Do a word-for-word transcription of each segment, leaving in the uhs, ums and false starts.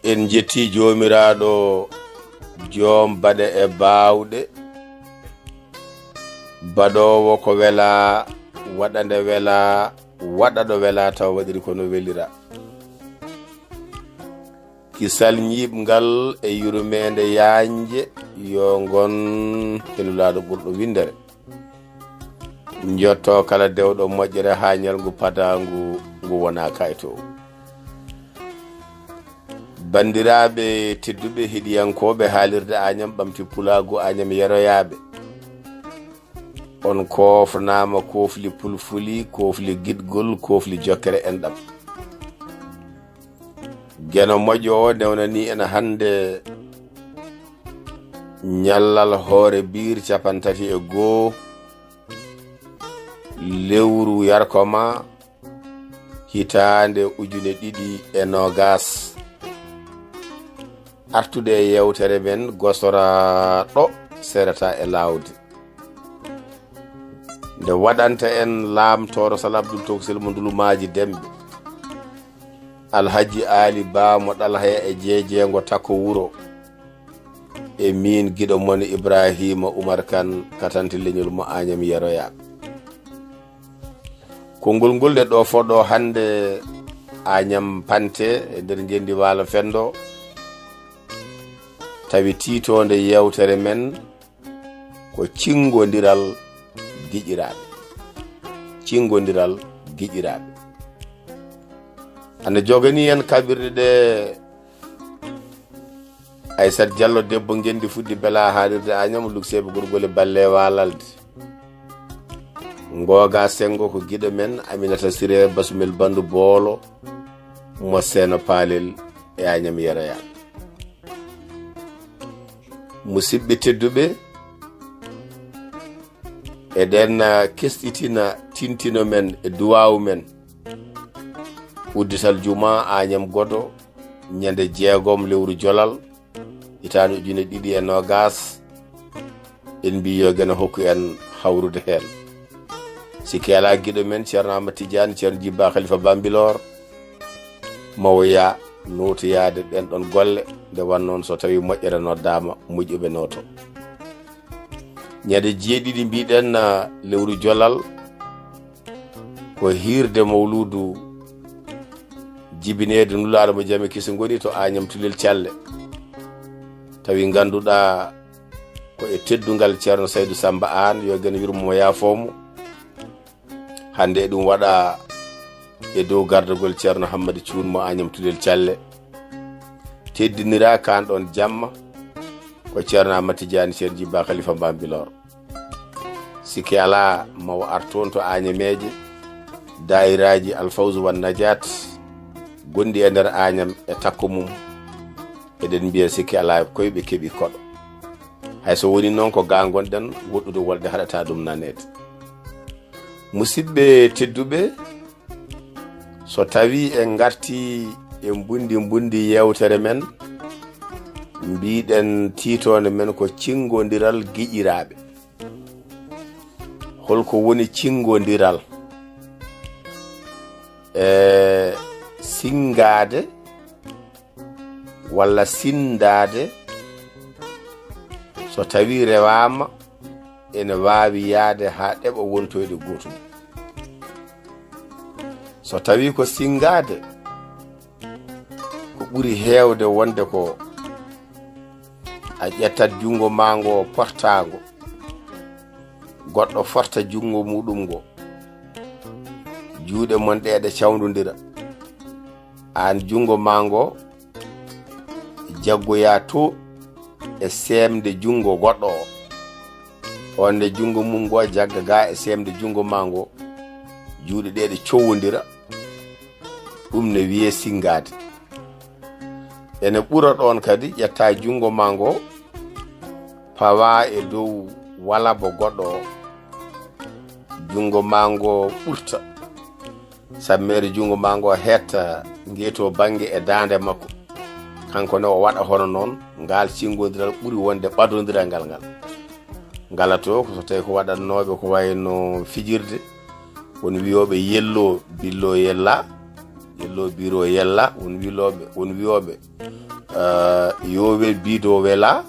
En njetti Joomiraaɗo, joom baɗe e baawɗe, baɗoowo ko welaa, waɗa nde welaa, waɗa ɗo welaa, tawa waɗiri ko no welira. Kisal ñiiɓngal e yurmeende yaañde yo ngon e Nulaaɗo ɓurɗo winndere. Njotto kala dewɗo moƴƴere haa ñalngu padaangu ngu wona kayto. Banndiraaɓe tedduɓe heɗiyankooɓe haalirde Añam Ɓamti Pulaagu Añam Yeroyaaɓe, on koofnaama koofli pulfuli, koofli giɗgol, koofli jokkere enɗam. Geno moƴƴo o newnani en hannde ñallal hoore biir capantati e goo, lewru yarkoma, hitaande ujune ɗiɗi e noogas. Artude e yeewtere men gosoraaɗo serata e laawde. Nde waɗanta en laamtooro Sal Abdul Tokosel mo Ndulumaaji Demɓe. Alhaji Aali Ba mo Ɗalhaya e Jeejeengo Takko Wuro. E miin giɗo mon Ibraahiima Umar Kan, katante leñol mo Añam Yeroyaaɓe. Konngol ngol nde ɗo foɗo hannde Añam Pante e nder ngenndi Waalo Fenndo. Tawi tiitoonde yeewtere men ko cinngondiral giƴiraaɓe. Cinngondiral giƴiraaɓe. Ana joganii en kaɓirɗe ɗe Aysat Jallo debbo ngenndi fuɗɗi bela haalirde Añam, lukseeɓe gorgole balle waalalde. Ngooga Senngo ko giɗo men, Aminata Siree Basumel Banndu Boolo, mo Seeno Paalel e Añam Yeroyaaɓe. Musidɓe tedduɓe, eɗen, ah, kesɗitina tintino men e duwaawu men. Uddital juma Añam Godo, ñande jeegom lewru Jolal, hitaande ujune ɗiɗi e noogas. En mbi yo Geno hokku en hawrude heen. Sikki alaa giɗo men Ceerno Ahmad Tidiane, Ceerno Jibba Khalifa Bambilor, mawoya nootoyaade ɗen ɗon golle, nde wannoon so tawi moƴƴere noddaama, moƴƴuɓe nooto. Ñande jeeɗiɗi mbiɗen, ah, lewru Jolal, ko hiirde mawluudu jibineede Nulaaɗo mo jam e kisal ngoni to Añam Tulel Calle. Tawi ngannduɗaa ko e teddungal Ceerno Saydu Samba Aan, yo Geno yurmo mo yaafoo mo. Hannde eɗum waɗa e dow gardagol Ceerno Hammadi Cuun mo Añam Tulel Calle. Teddinira kaan ɗon jamma ko Ceerno Ahmad Tidiane, Ceerno Jibba Khalifa Bambilor. Sikki alaa, mawo ar toon to Añameeje, daayiraaji Alfawzu wan Najaat gonɗi e nder Añam e takko mum. Eɗen mbiya sikki alaa, koy ɓe keɓi koɗo. Hay so woni noon ko ga ngonɗen, woɗɗude wolde haɗata ɗum naneede. Musidɓe tedduɓe, so tawi en ngarti e mbundi mbundi yeewtere men, mbiɗen tiitoonde men ko cinngondiral giƴiraaɓe. Holko woni cinngondiral? E sinngaade walla sinndaade, so tawi rewaama, ene waawi yahde haa ɗeɓa wontoyde gootum. So tawi ko sinngaade, ko ɓuri heewde wonde ko a ƴettat junngo maa ngo, portaango, goɗɗo forta junngo muɗum ngo, juuɗe mon ɗe ɗe cawndondira, aan junngo maa ngo jaggoya to e seemde junngo goɗɗo o. On ne junngo mum ngo jagga ga e seemde junngo maa ngo, juuɗe ɗe ɗe cowondira, ɗum ne wiyee sinngaade. Ene ɓura ɗoon kadi, ƴetta junngo maa ngo, pawa e dow walabo goɗɗo o, junngo maa ngo ɓurta, sammeere junngo maa ngo hetta ngeeto bannge e daande makko. Kanko ne o waɗa hono noon, ngaal cinngondiral ɓuri wonde ɓadondiral ngal ngal. Ngala to, ko so tawi ko waɗannooɓe ko wayno fijirde, won wiyooɓe yello billo yella, yello biro yella, won wilooɓe, won wiyooɓe eh, yo wel biido wela,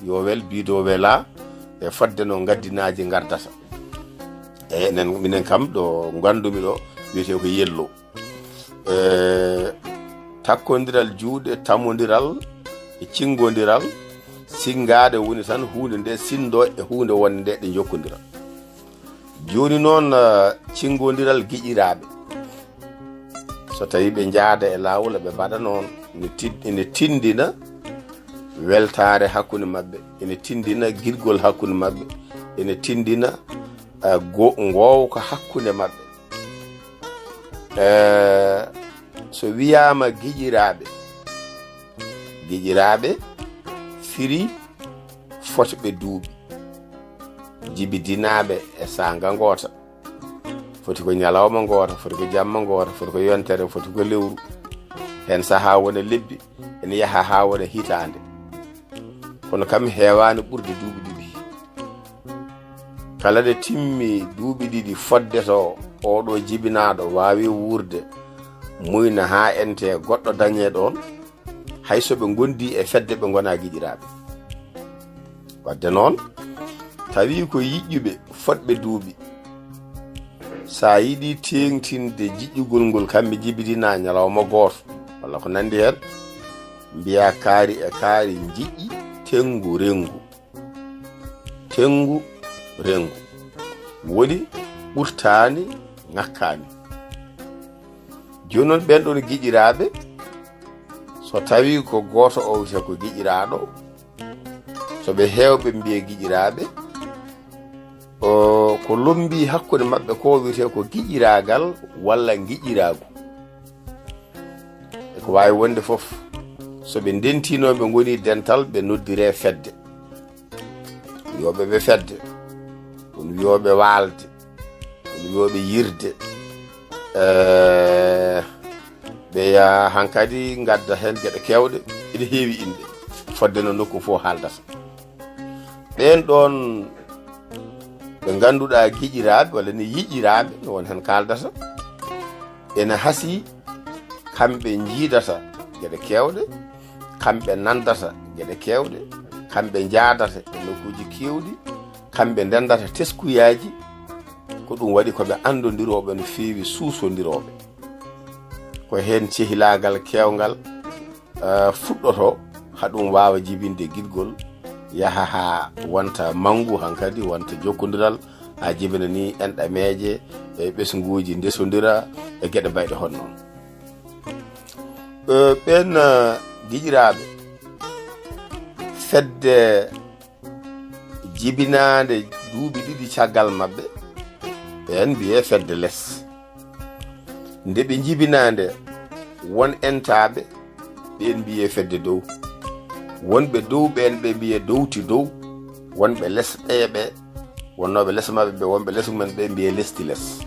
yo wel biido wela, e fodde no ngaddinaaji ngardata. E enen, minen kam ɗo ngandumi ɗo, wiyetee ko yello. Eh, takkondiral juuɗe, tamondiral, e cingondiral, singaade woni tan huunde nde sinndo e huunde wonde nde ɗe njokkondira. Jooni noon, eh, cingondiral giƴiraaɓe. So tawii ɓe njaada e laawol, ɓe mbaɗa noon, ene tid-, ene tindina weltaare hakkunde maɓɓe, ene tindina giɗgol hakkunde maɓɓe, ene tindina, eh, go-, ngoowka hakkunde maɓɓe. Eh, so wiyaama giƴiraaɓe, giƴiraaɓe firi fotɓe duuɓi, jibidinaaɓe e saanga ngoota. Foti ko ñalawma ngoota, foti ko jamma ngoota, foti ko yontere, foti ko lewru. Heen sahaa wona lebbi, ene yaha haa wona hitaande. Kono kam heewaani ɓurde duuɓi ɗiɗi. Kala nde timmi duuɓi ɗiɗi fodde to oɗo jibinaaɗo waawi wuurde, muyna haa ente goɗɗo dañee ɗoon, hay so ɓe ngondi e fedde, ɓe ngona giƴiraaɓe. Wadde noon, tawi ko yiƴƴuɓe fotɓe duuɓi, sa yiɗi teeŋtinde jiƴƴugol ngol, kamɓe jibidina ñalawma gooto, walla ko nandi heen, mbiya kaari e kaari njiƴƴi tenngu renngu. Tenngu renngu. Woni ɓurtaani ŋakkaani. Jooni noon, ɓeen ɗoon giƴiraaɓe, so tawii ko gooto o wiyetee ko giƴiraaɗo, so ɓe heewɓe mbiye giƴiraaɓe, o, ko lombii hakkunde maɓɓe ko wiyetee ko giƴiraagal walla giƴiraagu. E ko waawi wonde fof, so ɓe ndentiino, ɓe ngoni dental, ɓe noddiree fedde. Wiyooɓe ɓe fedde, won wiyooɓe waalde, won wiyooɓe yirde. Eh, ɓe yaha hankadi ngadda heen geɗe keewɗe, ina heewi innde, fodde no nokku fof haaldata. Ɓeen ɗoon ɓe ngannduɗaa giƴiraaɓe walla ni yiƴiraaɓe, no won heen kaaldata, ene hasii, kamɓe njiidata geɗe keewɗe, kamɓe nanndata geɗe keewɗe, kamɓe njaadata e nokkuuji keewɗi, kamɓe ndenndata teskuyaaji. Ko ɗum waɗi ko ɓe anndodirooɓe no feewi, suusondirooɓe. Ko heen cehilaagal keewngal, eh, fuɗɗoto, haa ɗum waawa jibinde giɗgol, yaha haa wonta manngu hankadi, wonta jokkondiral, haa jibina ni enɗameeje, e ɓesnguuji ndesondira, e geɗe mbayɗe hono noon. Eh, ɓeen, eh, giƴiraaɓe fedde jibinaande duuɓi ɗiɗi caggal maɓɓe, ɓeen mbiyee fedde les. Nde ɓe njibinaande, won entaaɓe, ɓeen mbiyee fedde dow. Wonɓe dow ɓeen, ɓe mbiyee dowti dow. Wonɓe les ɓee, ɓe, wonnooɓe les maɓɓe ɓe, wonɓe les mumen ɓe mbiyee lesti les.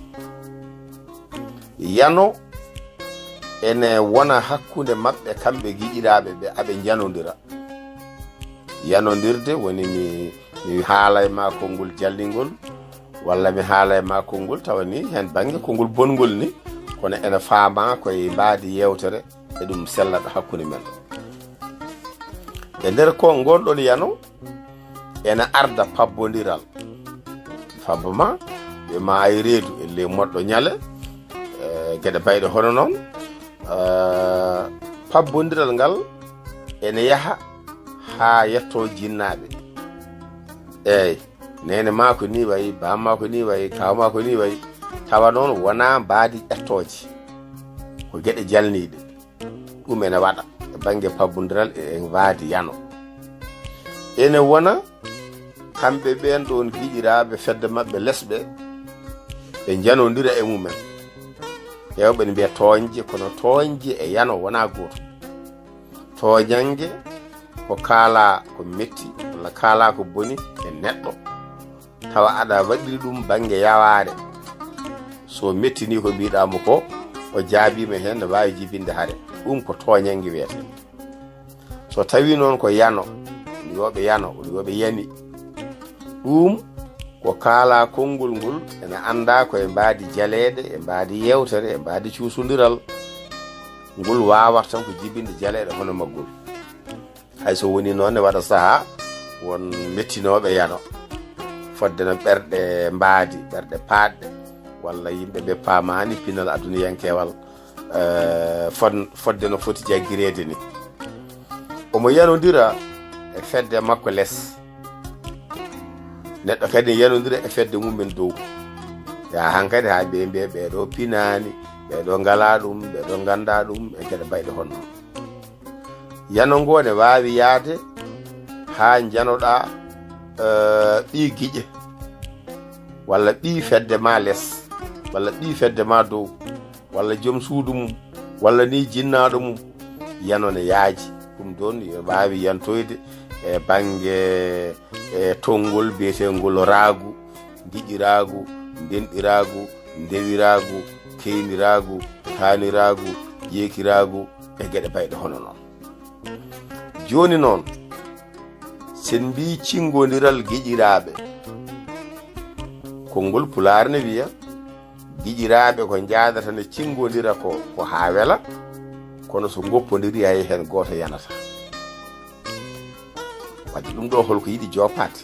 Yano ene wona hakkunde maɓɓe, kamɓe giƴiraaɓe ɓe, aɓe njanondira. Yanondirde woni mi, mi haala e ma konngol jalningol, walla mi haala e ma konngol tawa ni heen bannge konngol bonngol ni, kono ene faama koye mbaadi yeewtere, e ɗum sellata hakkunde men. E nder ko ngon ɗon yano, ene arda pabbondiral. Fabba ma, ɓe ma ay reedu, e ley moɗɗo ñale, e geɗe bayɗe hono noon. Eh, pabbondiral ngal ene yaha haa yetto jinnaaɓe. Eey, neene maa ko nii wayi, baam maa ko nii wayi, kaaw maa ko nii wayi. Tawa noon wonaa mbaadi ƴettooje. Ko geɗe jalniiɗe. Ɗum ene waɗa e bannge pabbondiral e mbaadi yano. Ene wona kamɓe ɓeen ɗoon giƴiraaɓe fedde maɓɓe lesɓe, ɓe njanondira e mumen. Heewɓe ne mbiya tooñje, kono tooñje e yano wonaa gootum. Tooñannge ko kaalaa ko metti, walla kaalaa ko boni e neɗɗo, tawa aɗa waɗiri ɗum bannge yawaare. So mettini ko mbiɗaa mo ko, o jaabiima heen, ne waawi jibinde hare. Ɗum ko tooñannge wiyetee. So tawii noon ko yano, wiyooɓe yano, wiyooɓe yani. Ɗum ko kaalaa konngol ngol, ene anndaa ko e mbaadi jaleeɗe, e mbaadi yeewtere, e mbaadi cuusondiral. Ngol waawata tan ko jibinde jaleeɗe hono maggol. Hay so woni noon, ne waɗa sahaa won mettinooɓe yano, fodde no ɓerɗe mbaadi, ɓerɗe paaɗɗe, walla yimɓe ɓe paamaani pinal aduniyankewal, eh, fon- fodde no foti jaggireede ni. Omo yanodira e fedde makko les. Neɗɗo kadi yanodira e fedde mum en dow. Yaa hankadi haa ɓe mbiya ɓeeɗo pinaani, ɓeeɗo ngalaa ɗum, ɓeeɗo nganndaa ɗum, e geɗe bayɗe hono noon. Yano ngo ne waawi yaade haa njanoɗaa, eh, ɓii giƴe, walla ɓii fedde ma les, walla ɓii fedde ma dow, walla joom suudu mum, walla ni jinnaaɗo mum. Yano ne yaaji. Ɗum ɗoon yo waawi yantoyde e bannge, e tonngol biyeteengol raagu, giƴiraagu, ndenɗiraagu, ndewiraagu, keyniraagu, taaniraagu, jeekiraagu, e geɗe bayɗe hono noon. Jooni noon, sen mbii cinngondiral giƴiraaɓe, konngol pulaar ne wiya, giƴiraaɓe ko njaadata ne cinngondira ko, ko haa wela, kono so ngoppondiri hay heen gooto yanata. Wadde ɗum ɗo holko yiɗi joopaade?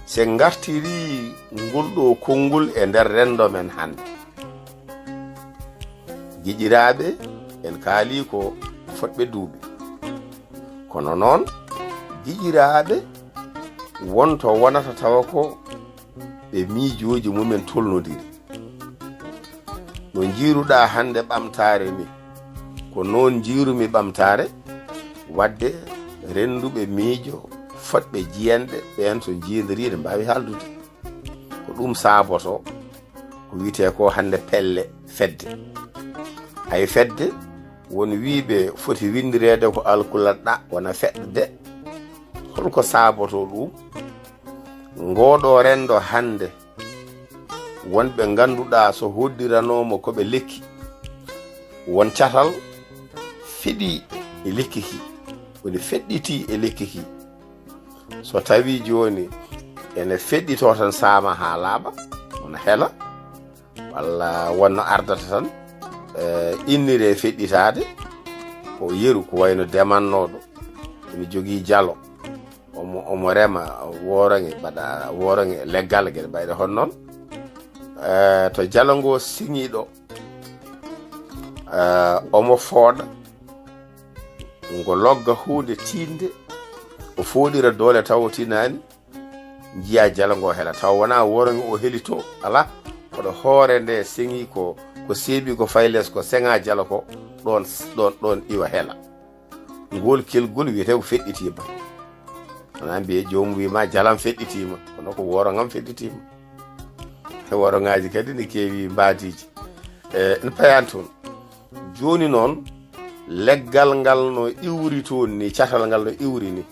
Se ngartiri ngol ɗo konngol e nder renndo men hannde, giƴiraaɓe en kaali ko fotɓe duuɓi. Kono noon, giƴiraaɓe wonto wonata tawa ko ɓe miijooji mumen tolnodiri. No njiiruɗaa hannde ɓamtaare ni, ko noon njiirumi ɓamtaare, wadde rennduɓe miijo, fotɓe jiyanɗe, ɓeen so njiidiri ne mbaawi haaldude. Ko ɗum saabotoo ko wiyetee ko hannde pelle fedde. Hay fedde, won wiiɓe foti winndireede ko alkulat ɗa wona feɗɗo de. Holko saabotoo ɗum? Ngooɗo renndo hannde, wonɓe ngannduɗaa so hoddiranooma ko ɓe lekki, won catal feɗi e lekki ki, woni feɗɗiti e lekki ki. So tawii jooni ene feɗɗitoo tan saama haa laaɓa, wona hela, walla wonno ardata tan, eh, inniree feɗɗitaade, ko yeru, ko wayno demannooɗo, ene jogii jalo, omo, omo rema woorange, mbaɗa woorange leggal, geɗe mbayɗe hono noon. Eh, to jalo ngo siŋii ɗo, eh, omo fooɗa, ngo logga huunde tiiɗnde, o fooɗira doole taw o tinaani, njiya jalo ngo hela. Taw wonaa woorange o heli to, alaa. Koɗo hoore nde seŋi ko, ko seeɓi ko fayi les, ko seŋa jalo ko, ɗoon, ɗoon, ɗoon iwa hela. Ngol kelgol wiyetee ko feɗɗitiima. Wonaa mbiye joomum wii ma jalam feɗɗitiima, kono ko woorangam feɗɗitiima. E woorangaji kadi ne keewi mbaadiiji. E, ne payani toon. Jooni noon, leggal ngal no iwri toon ni, catal ngal no iwri ni.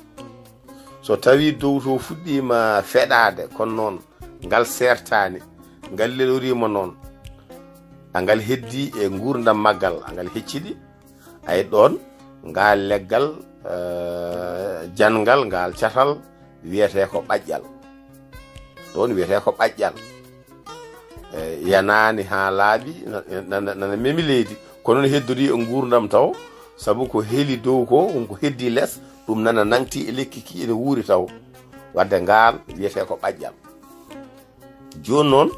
So tawii dow to fuɗɗiima feɗaade, kono noon ngal seertaani, ngal leloriima noon, a ngal heddii e nguurndam maggal, a ngal hecciɗi, ay ɗoon, ngaal leggal, eh, janngal, ngaal catal, wiyetee ko ɓaƴƴal. Ɗoon wiyetee ko ɓaƴƴal. Eh, yanaani haa laaɓi, na, na, na, nana memi leydi. Kono no heddorii e nguurndam taw, sabu ko heli dow ko, won ko heddii les, ɗum nana nangti e lekki ki ene wuuri taw. Wadde ngaal wiyetee ko ɓaƴƴal. Jooni noon,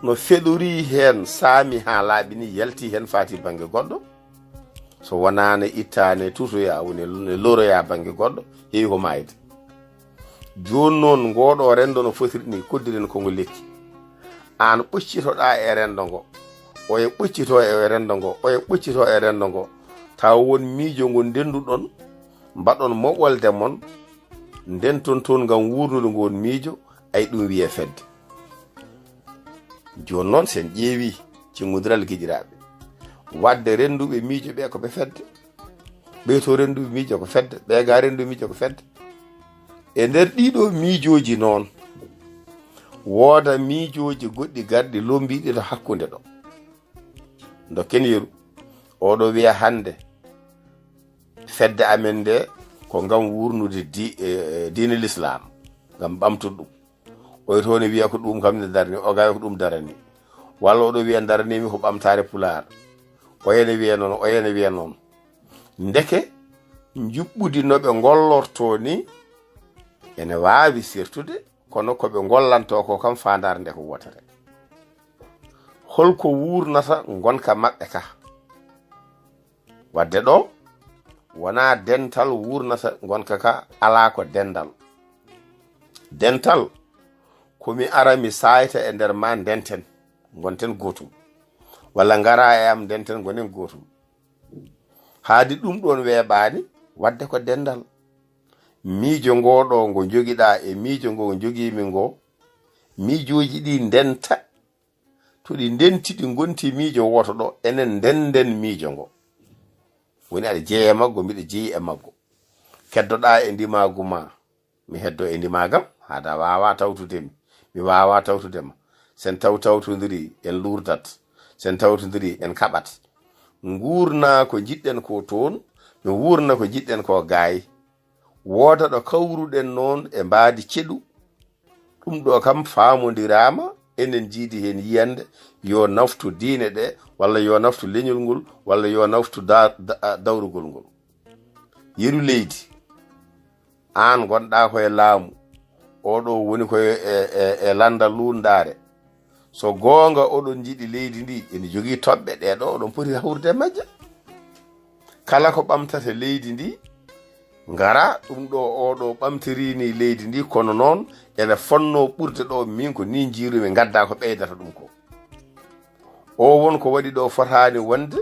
no feɗorii heen saami haa laaɓi ni, yalti heen faati bannge goɗɗo. So wonaa ne ittaa ne tutoyaa, woni ne loroyaa bannge goɗɗo, heewi ko maayde. Jooni noon, ngooɗo renndo no fotiri ni, koddiren ko ngo lekki. Aan ɓoccitoɗaa e renndo ngo, oye ɓoccitoo e renndo ngo, oye ɓoccitoo e renndo ngo. Taw won miijo ngo ndenduɗon, mbaɗon moɓolde mon, ndenton toon ngam wuurnude ngoon miijo, ay ɗum wiyee fedde. Jooni noon, sen ƴeewi cinngondiral giƴiraaɓe, wadde rennduɓe miijo ɓe ko ɓe fedde, ɓe to rennduɓe miijo ko fedde, ɓe ga rennduɓe miijo ko fedde. E nder ɗiɗo miijooji noon, wooda miijooji goɗɗi garɗi lombiiɗi to hakkunde ɗo. Dokken yeru, oɗo wiya hannde, fedde amen nde ko ngam wuurnude di-, e, e, diine Lislaam, ngam ɓamtude ɗum. Oye to ne wiya ko ɗum kam ne darni, o gawe ko ɗum darani. Walla oɗo wiya daraniimi ko ɓamtaare Pulaar. Oye ne wiya noon, oye ne wiya noon. Ndeke, Njuɓɓudi no ɓe ngollortoo ni ene waawi sertude, kono ko ɓe ngollantoo ko kam faandaare nde ko wootere. Holko wuurnata ngonka maɓɓe ka? Wadde ɗo, wonaa dental wuurnata ngonka ka, alaa ko dental. Dental, ko mi ara mi saayta e nder ma ndenten, ngonten gootum. Walla ngara e am ndenten, ngonen gootum. Haadi ɗum ɗoon weeɓaani, wadde ko dental. Miijo ngo ɗo ngo njogiɗaa e miijo ngo njogiimi ngo, miijooji ɗi ndenta. To ɗi ndenti, ɗi ngonti miijo wooto ɗo, enen ndenden miijo ngo. Woni aɗa jeeya e maggo, mbiɗa jeeyi e maggo. Keddoɗaa e ndimaagu ma, mi heddo e ndimaagam, haada waawa tawtude mi. Mi waawa tawtude ma. Sen taw tawtondiri, en luurdat. Sen tawtondiri, en kaɓat. Nguurna ko njiɗɗen ko toon, mi wuurna ko njiɗɗen ko gaay. Wooda ɗo kawruɗen noon e mbaadi ceɗu. Ɗum ɗo kam faamondiraama, enen njiidi heen yiyannde, yo naftu diine ɗe, walla yo naftu leñol ngol, walla yo naftu da-, da-, dawrugol ngol. Yeru leydi, aan ngonɗaa ko e laamu, oɗo woni ko e, e, e lannda luundaare. So goonga oɗon njiɗi leydi ndi, ene jogii toɓɓe ɗe ɗo oɗon poti hawrude e majje. Kala ko ɓamtata leydi ndi, ngara, ɗum ɗo oɗo ɓamtirini leydi ndi, kono noon ene fonnoo ɓurde ɗo, min ko ni njiirumi, ngadda ko ɓeydata ɗum ko. O won ko waɗi ɗo fotaani wonde,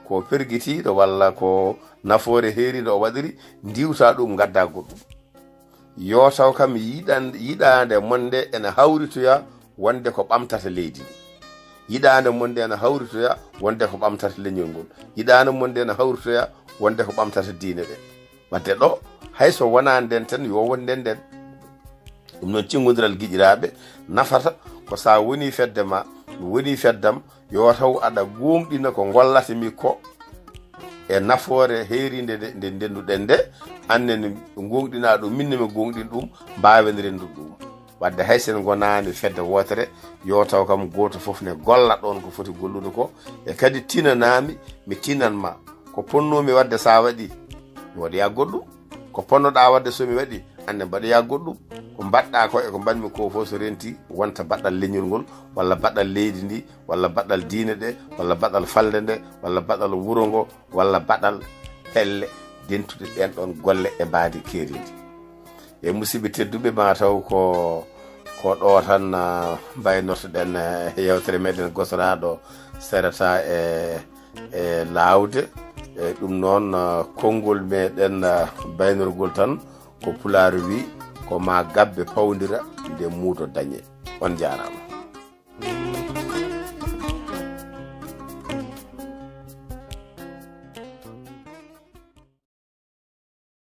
ko pergitiiɗo walla ko nafoore heeriinde o waɗiri, ndiwta ɗum, ngadda goɗɗum. Yo taw kam yiɗan-, yiɗaande mon nde ene hawritoya wonde ko ɓamtata leydi ndi. Yiɗaande mon nde ene hawritoya wonde ko ɓamtata leñol ngol. Yiɗaande mon nde ene hawritoya wonde ko ɓamtata diine ɗe. Wadde ɗo, hay so wonaa ndenten, yo won ndenden. Ɗum noon, cinngondiral giƴiraaɓe nafata ko so a woni fedde ma, mi woni feddam, yo taw aɗa gooŋɗina ko ngollata mi ko e nafoore heeriinde nde, nde ndenduɗen nde, annen gooŋɗinaa ɗum, min ne mi gooŋɗin ɗum, mbaawen renndude ɗum. Wadde hay sen ngonaani fedde wootere, yo taw kam gooto fof ne golla ɗoon ko foti gollude ko, e kadi tinanaami, mi tinan ma. Ko ponnoomi waɗde so a waɗi, mi waɗoya goɗɗum. Ko ponnoɗaa waɗde so mi waɗi, annen mbaɗoya goɗɗum. Ko mbaɗɗaa ko e ko mbaɗmi ko fof so renti, wonta baɗɗal leñol ngol, walla baɗɗal leydi ndi, walla baɗɗal diine ɗe, walla baɗɗal falnde nde, walla baɗɗal wuro ngo, walla baɗɗal pelle dentuɗe ɗeen ɗoon golle e mbaadi keerindi. E musidɓe tedduɓe, ma taw ko, ko ɗo tan, ah, mbaynortoɗen, eh, yewtere meɗen gosoraaɗo serata e, e laawde. E ɗum noon, ah, konngol meɗen, ah, baynorgol tan ko Pulaar wi, ko ma gabbe pawndira nde muudo dañe. On njaaraama.